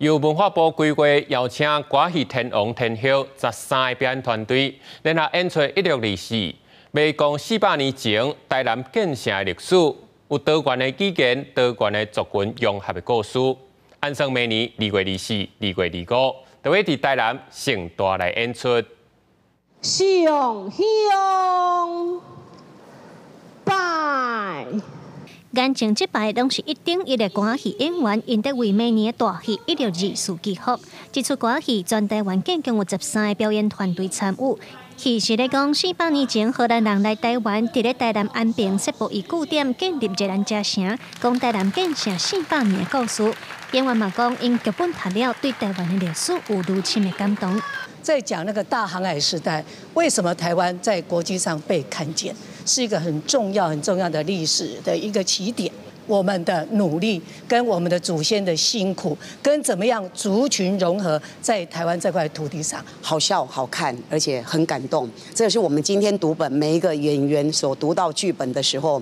由文化部規劃邀請歌戲天王天后13個表演團隊，聯合演出一六二四，欲講400年前台南建城的歷史，有多元的語言、多元的族群融合的故事。按算明年2月24、2月25，就會佇台南盛大來演出。上香拜。眼前這排攏是一等一的歌戲演員，𪜶佇為明年的大戲一六二四祈福。這齣歌戲全台灣總共有13個表演團隊參與。戲是咧講400年前荷蘭人來台灣，佇咧台南安平設布伊據點，建立熱蘭遮城，講台南建城四百年的故事。演員嘛講，𪜶劇本讀了，對台灣的歷史有愈深的感動。在講那個大航海時代，為什麼台灣在國際上被看見，是一個很重要、很重要的歷史的一個起點。我們的努力，跟我們的祖先的辛苦，跟怎麼樣族群融合在台灣這塊土地上，好笑、好看，而且很感動。這是我們今天讀本每一個演員所讀到劇本的時候，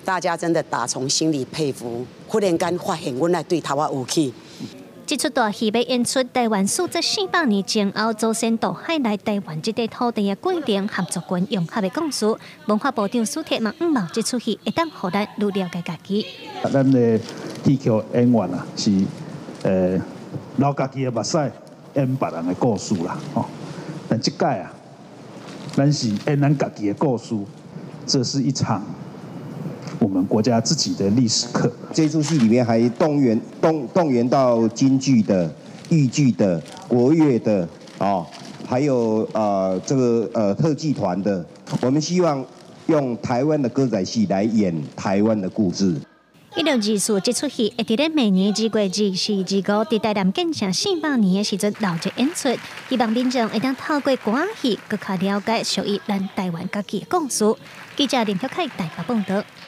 大家真的打從心裡佩服。忽然間發現，阮來對頭仔有去。這齣大戲欲演出台灣史這400年前後祖先渡海來台灣這塊土地的過程和族群融合的故事。文化部長蘇鐵嘛，向望這齣戲會當予咱愈了解家己。咱的戲曲演員啊，是流家己的目屎演別人的故事啦，吼。但這擺啊，咱是演咱家己的故事，這是一場我們國家自己的歷史課。這齣戲裡面還動員到京劇的、豫劇的、國樂的，哦，還有這個特技團的。我們希望用台灣的歌仔戲來演台灣的故事。一六二四這齣戲會佇咧明年2月24、25，佇台南建城四百年的時陣鬧熱演出，希望民眾會當透過歌戲，閣較了解屬於咱台灣家己的故事。記者林曉凱台北報道。